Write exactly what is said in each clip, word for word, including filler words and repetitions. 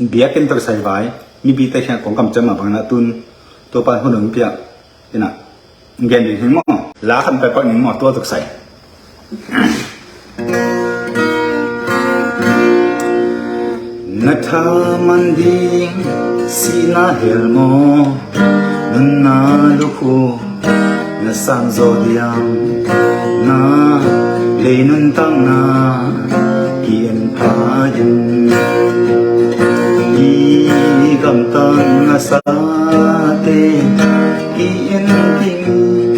Biakinn tawh kisai vai, mipite kiangah kong kamciam mah bangin ah tun Topa'n hun hong pia in ah, gen ding hi maw. La khat peuhpeuh ning maw, tua tawh kisai. Na thaman ding sihna hel maw, nunna lukhu na sang zaw diam, na lei nuntakna ki-en pha in. I gamtat na sate ki-en ding,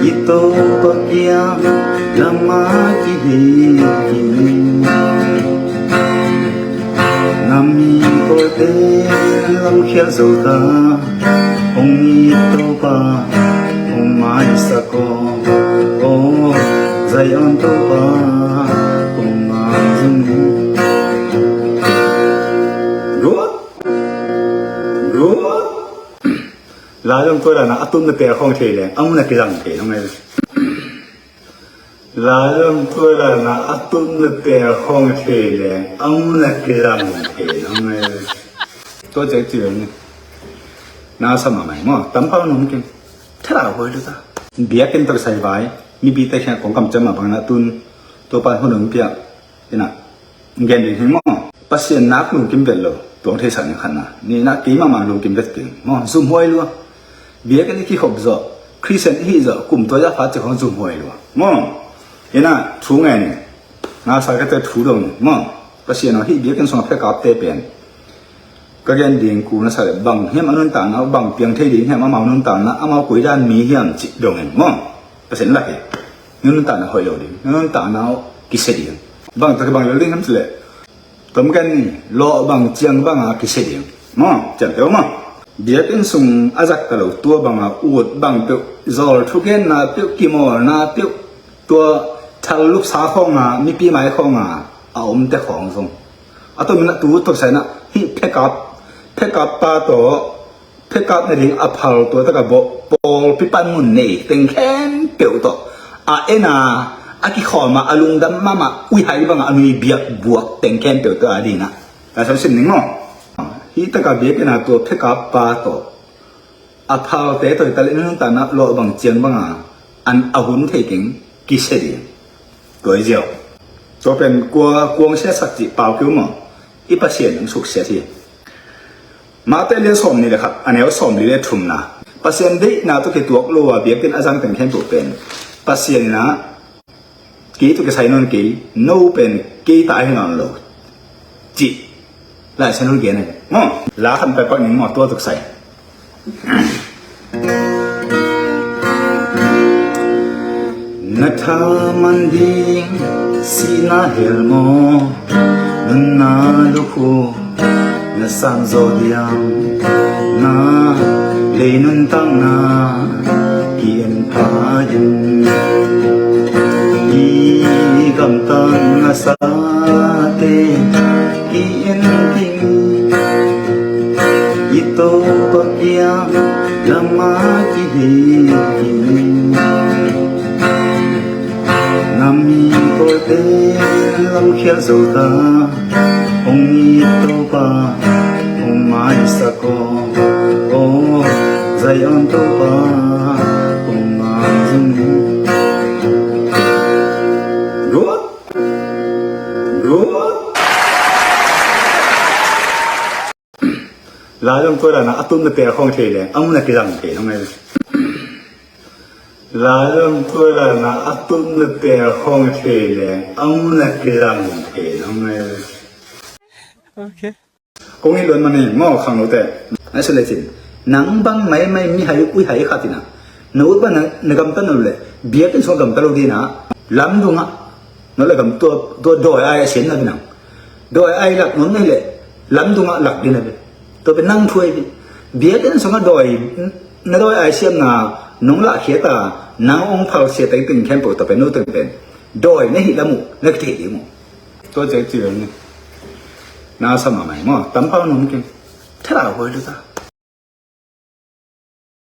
i Topa kiang lamah kihei ding. Na mi pawlte'n lamkhial zo ta, hong it Topa hong maisak aw. Aw, Zion Topa hong maizum. Ruah, ruah. Lai zong tua dan a, a tunna tel khawng thei leng a mun a kizang thei hong e. Lai zong tua dan a, a tunna tel khawng thei leng a mun a kizang thei hong e. Tua ciang ci lo ni. Na sa mahmah in maw, tampau nung kin. Thela huai lu ta. Biakinn tawh kisai vai, mipite kiang kong kamciam mah bangin a tun Topa'n hun hong pia in ah, gen ding hi maw. Pasian nak lungkim vet lo, tua hong theisak ning khatna. Nihna, keimah mah lungkim vet keng maw, zumhuai lua. Biakinn i kikhop zawh, Khristian i hih zawh, kum tua zah pha ciang hong zumhuai lua maw. In ah, thu ngen in. Ngasa ka te thu dong in maw. Pasian aw, hih biakinn sungah phekapte pen ka gen ding kul na sa leh, bang hiam a nuntakna uh, bang piang thei ding hiam, amau nuntakna, amau koi dan mi hiam cih dong in maw. Pasian lak hi. Na nuntakna hoih lo ding, na nuntakna uh kisia ding. Bang tak bang lo ding hiam cih leh, tom gen ni, lawh bang ciang banga kisia ding maw, ciamteh uh maw. Biakinn sung a zak ta lo, tua banga ut bang peuh, zawl thugenna peuh, kimawlna peuh, tua thal lupsa khawnga, mipi mai khawnga a omte khawng zong, a tomin a tu tawh kisai in ah, hih phekap, phekap pa tawh, phekap nading a phal tua taka bawh, pawlpi panmun nei teng khempeuh tawh a en a, a kikhawm a, a lungdam mahmah, uihai banga a nui biak buak teng khempeuh tawh a ding in ah, Lai Siangtho sim ning maw. Hih taka biakinn a tua phekap pa tawh a phalte tawh hi ta leh, na nuntakna lawh bang ciang banga an a hun thei keng, kisia ding. Tua hi ziau. Tua pen kua, kua hong siatsak cih pau kei uh maw. I Pasian hong suksiat hi. Mate lian sawmnih le khat, a neu sawmli le thumna. Pasian deihna tawh kituak lo a biakinn a zang teng khempeuh pen, Pasian in ah, kei tawh kisai nawn kei, no pen kei ta hi nawn lo, cih Lai Siangtho in gen a hi maw. La khat peuhpeuh ning maw, tua tawh kisai. Na thaman ding sihna hel maw, nunna lukhu na sang zaw diam, na lei nuntakna ki-en pha in. I gamtat na sate ki-en ding, i Topa kiang lamah kihei ding. Na mi pawlte'n lamkhial zo ta, hong it Topa hong maisak aw. Aw, Zion Topa hong maizum. Ruah, ruah. Lai zong tua dan a, a tunna tel khawng thei leng a mun a kizang thei hong e. Lai zong tua dan a, a tunna tel khawng thei leng a mun a kizang thei hong e. Okay. Kong it luat man hi maw, khangnote. Ai su le cin, nang bang maimai mihai uihai khat in ah, na ut bang na, na gamta na lo leh, biakinn sung gamta lo ding in ah, lamdung ah, no le gam tua, tua dawi ai a siam na ding in ah. Dawi ai lak nuam na hi leh, lamdung ah lak ding na hi. Tua pen nang thu ahi hi. Biakinn sungah dawi, na dawi ai siamna nong lahkhiat a, nang hong phalsia teng teng khempeuh, tua pen no teng pen dawi na hih lam uh na kithei ding uh. Tua ciang ci lo ni. Na sa mahmah hi maw, tampau nung kin. Thela huai lu ta.